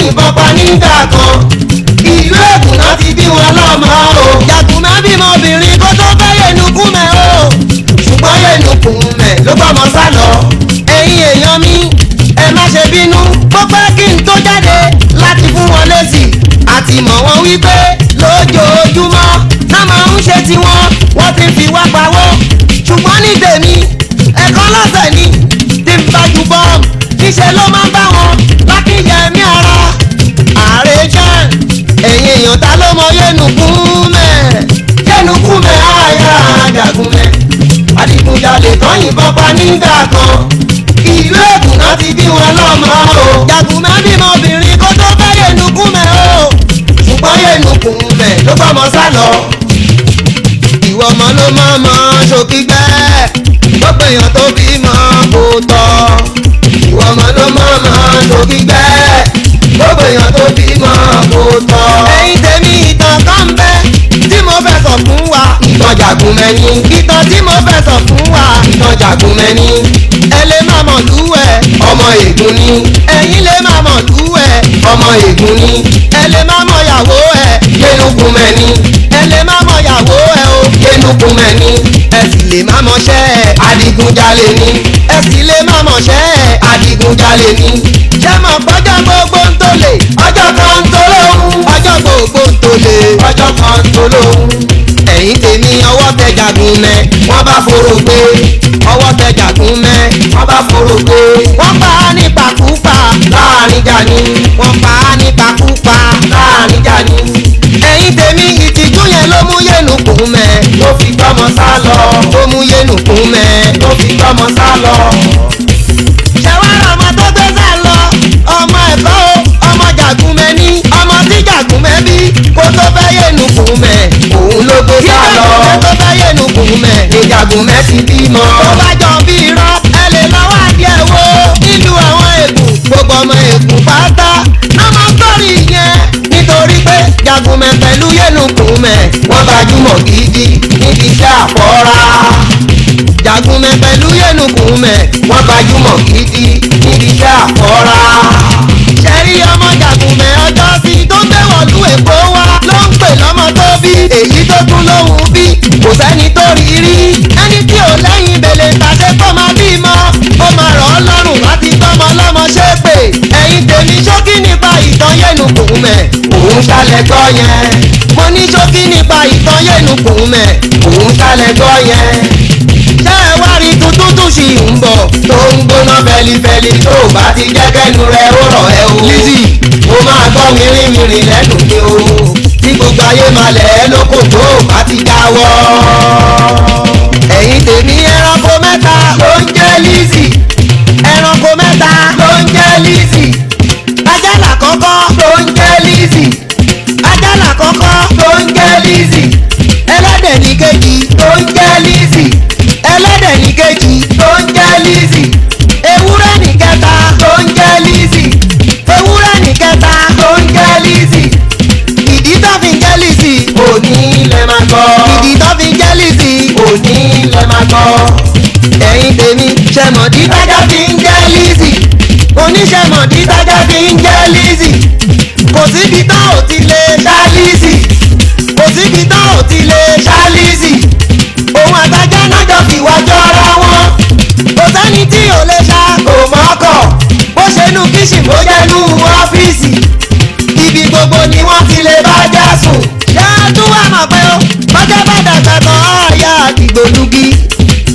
yìnbọn pa nígbà kan. Ìlú Ègùn náà ti bí wọn lọ́mọ o. Jàgùnmẹ́ bímọ obìnrin kó tó fẹ́ Yẹnukúmẹ̀ o. Ṣùgbọ́n Yẹnukúmẹ̀ ló gbọ́mọ sá lọ. Ẹ̀yin èèyàn mi, ẹ má ṣe bínú, bó pẹ́ kí n tó jáde láti fún wọn lésì. Àti mọ̀ wọ́n wípé lójoojúmọ́ náà máa ń ṣe tiwọn, wọ́n ti fi wá pawó. Ṣùgbọ́n ní tèmi, ẹ̀kọ́ lọ́sẹ̀ ni tí ń bá ju bọ́ọ̀mù níṣẹ́ ló máa ń bá wọn lákìyẹmí ara. Ààrẹ jẹ́ ẹ̀yin èèyàn, ta ló mọ Yẹnukúmẹ̀? Yẹnukúmẹ̀ àyà Jàgùnmẹ̀, adigunjalè tán yìnbọn pa nígbà kan. Ìlú Ègùn náà ti bí wọn lọ́mọ o. Jàgùnmẹ̀ bímọ obìnrin kó tó fẹ́ Yẹnukúmẹ̀ o. Ṣùgbọ́n Yẹnukúmẹ̀ ló gbọ́mọ sá lọ. Ìwọ ọmọ ló mọ̀ mọ́ ṣòkígbẹ́, gbogbo èèyàn tó bímọ kò tọ́. Ìwọ ọmọ ló mọ̀ mọ́ ṣòkígbẹ́, gbogbo èèyàn tó bímọ kò tọ́. Ẹ̀yin tèmi, ìtàn kan ń bẹ tí mo fẹ́ sọ fún wa. Ìtàn Jàgùnmẹ̀ ni. Ìtàn tí mo fẹ́ sọ fún wa. Ìtàn Jàgùnmẹ̀ ni. Ẹ lè má mọ̀ lú ẹ̀, ọmọ Ègùn ni. Ẹ̀yin lè má mọ̀ lú ẹ̀, ọmọ Ègùn ni. Ẹ lè má mọ̀ yàwó ẹ̀, Yẹnukúmẹ̀ ni. Ẹ lè má mọ̀ yàwó ẹ̀ o, Yẹnukúmẹ̀ ni. Ẹ sì lè má mọṣẹ́ ẹ̀, adigunjalè ni. Ẹ sì lè má mọṣẹ́ ẹ̀, adigunjalè ni. Ṣé mọ̀ pọ́jọ́ gbogbo ń tó lè, ọjọ́ kan ń tó lóhùn. Ọjọ́ gbogbo ń tó lè, ọjọ́ kan ń tó lóhùn. Ẹ̀yin tèmi, ọwọ́ tẹ Jàgùnmẹ̀, wọ́n bá forò gbé. Ọwọ́ tẹ Jàgùnmẹ̀, wọ́n bá forò gbé. Wọ́n pa á ní pakúpa láàrin jani. Wọ́n pa á ní pakúpa láàrin jani. Ẹ̀yin tèmi, ìtìjú yẹn ló mú Yẹnukúmẹ̀ ló fi gbọ́mọ sá lọ. Ó mú Yẹnukúmẹ̀ ló fi gbọ́mọ sá lọ. Ṣẹ̀wárà ọmọ tó gbé sá lọ, ọmọ ẹ̀kọ́ o, ọmọ Jàgùnmẹ̀ ní, ọmọ tí Jàgùnmẹ̀ bí kó tó fẹ́ Yẹnukúmẹ̀, òun ló gbé sá lọ. Kí Jàgùnmẹ̀ tó fẹ́ Yẹnukúmẹ̀ ni Jàgùnmẹ̀ ti bímọ. Tó bá jọ bí irọ́, ẹ lè lọ́wọ́ adìẹ wo nílùú àwọn Ègùn. Gbogbo ọmọ Ègùn pátá náà máa ń tọ́rì yẹn, nítorí pé Jàgùnmẹ̀ pẹ̀lú Yẹnukúmẹ̀ wọ́n gbajúmọ̀ gidi níbi iṣẹ́ àpọ́ra. Jàgùnmẹ̀ pẹ̀lú Yẹnukúmẹ̀ wọ́n gbajúmọ̀ gidi níbi iṣẹ́ àpọ́ra. Ṣẹ́rí ọmọ Jàgùnmẹ̀ ọjọ́ sí tó gbé wọ̀lú Èkó wá ló ń pè lọ́mọ tó bí, èyí tó tún lóhùn bí kò sẹ́ni tó rí rí. Ẹni tí ò lẹ́yìn bèlè tàṣe kó máa bímọ, ó máa rọ̀ ọ́ lọ́rùn láti tọ́mọ lọ́mọ ṣe pé. Ẹ̀yin tèmi, ṣókí nípa ìtàn Yẹnukúmẹ̀ òun ṣàlẹ̀ gbọ́ yẹn. Mo ní ṣókí nípa ìtàn Yẹnukúmẹ̀ òun ṣàlẹ̀ gbọ́ yẹn. Ṣé ẹ wá rí tuntun tún ṣì ń bọ̀ tó ń gbóná fẹlifẹli? Tó bá ti jẹ́ kẹ́nu rẹ̀ ó rọ̀ ẹ́ o, Lizzy, ó máa gbọ́ wìrìwìrì lẹ́nu mi o, tí gbogbo ayé máa lẹ̀ ẹ́ lóko tó bá ti jáwọ́. Ẹ̀yin tèmi, ẹranko mẹ́ta ló ń jẹ́ Lizzy. Ẹranko mẹ́ta ló ń jẹ́ Lizzy. Ajá làkọ́kọ́ ló ń jẹ́ Lizzy. Ajá làkọ́kọ́ ló ń jẹ́ Lizzy. Ẹlẹ́dẹ̀ ní kejì ló ń jẹ́ Lizzy. Ẹlẹ́dẹ̀ ní kejì ló ń jẹ́ Lizzy. Ewúrẹ́ ní kẹta ló ń jẹ́ Lizzy. Ewúrẹ́ ní kẹta ló ń jẹ́ Lizzy. Ìdí tó fi ń jẹ́ Lizzy, òní lẹ máa gbọ́. Ìdí tó fi ń jẹ́ Lizzy, òní lẹ máa gbọ́. Ẹ̀yin tèmi, ṣẹ̀mọ̀dí tájá fi ń jẹ́ Lizzy? Oníṣẹ̀mọ̀dí tájá fi ń jẹ́ Lizzy? Kò síbi tá ò ti lè ṣá Lizzy. Kò síbi tá ò ti lè ṣá Lizzy. Òun àtajá náà jọ fìwà jọra wọn. Kò sẹ́ni tí ò lè ṣá, kò mọ́kọ̀. Bó ṣe nú kíṣìn, bó jẹ́ nú ọ́fíìsì, ibi gbogbo ni wọ́n ti lè bá já sùn. Ṣáàtú wà mọ̀ pé ó bọ́jà bá dàgbà tán, àyà àdìgbòlugi.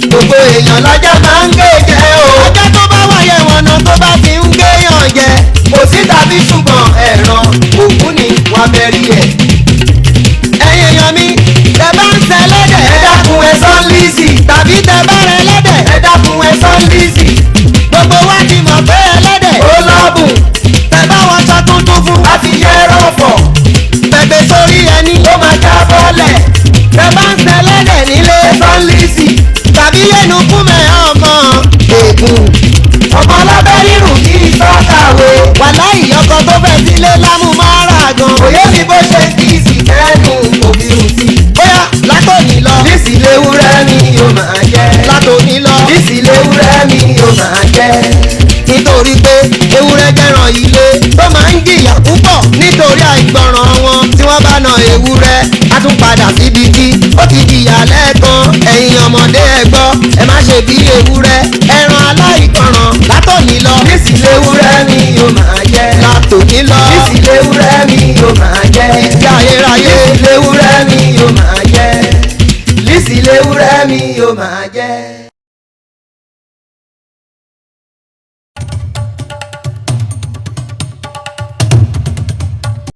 Gbogbo èèyàn lọ́jà máa ń gé jẹ o. Ọjọ́ tó bá wáyé wọn náà tó bá ti ń géyàn jẹ. Kò sí tàbí ṣùgbọ́n, ẹ̀ràn òkú ni wọ́n bẹ̀rí ẹ̀. Ẹ̀yin èèyàn mi, tẹ bá ń ṣe ẹlẹ́dẹ̀, ẹ dákun, ẹ sọ Lizzy. Tàbí tẹ bá rẹ ẹlẹ́dẹ̀, ẹ dákun, ẹ sọ Lizzy. Gbogbo wa ti mọ̀ pé ẹlẹ́dẹ̀ ó lọ́bùn. Tẹ bá wọn sọ tuntun fún, a ti yẹ rọ̀fọ̀. Pẹ̀pẹ̀ sórí ẹni, ó máa já bọ́lẹ̀. Tẹ bá ń ṣe ẹlẹ́dẹ̀ nílé, ẹ sọ Lizzy. Tàbí Yẹnukúmẹ̀ ọmọ Ègùn. Ọmọ alábẹ́ rírùn kí sọ́kàwé. Wàláhì, ọkọ tó fẹ́ sílé lámú mára gan. Òye mi bó ṣe kíìsì kẹ́nu òbí rùn sí. Bóyá látòní lọ, Lizzy léwúrẹ́ mi yóò máa jẹ́. Látòní lọ, Lizzy léwúrẹ́ mi yóò máa jẹ́. Nítorí pé ewúrẹ́ jẹ́ràn ilé tó máa ń jìyà. padà síbi tí ó ti jìyà lẹ́ẹ̀kan. Ẹ̀yin ọmọdé, ẹ gbọ́, ẹ má ṣe bí ewúrẹ́, ẹran aláìgbọràn. Látòní lọ, Lísì léwúrẹ́ mi yóò máa jẹ́. Látòní lọ, Lísì léwúrẹ́ mi yóò máa jẹ́. Títí ayérayé. Lísì léwúrẹ́ mi yóò máa jẹ́. Lísì léwúrẹ́ mi yóò máa jẹ́.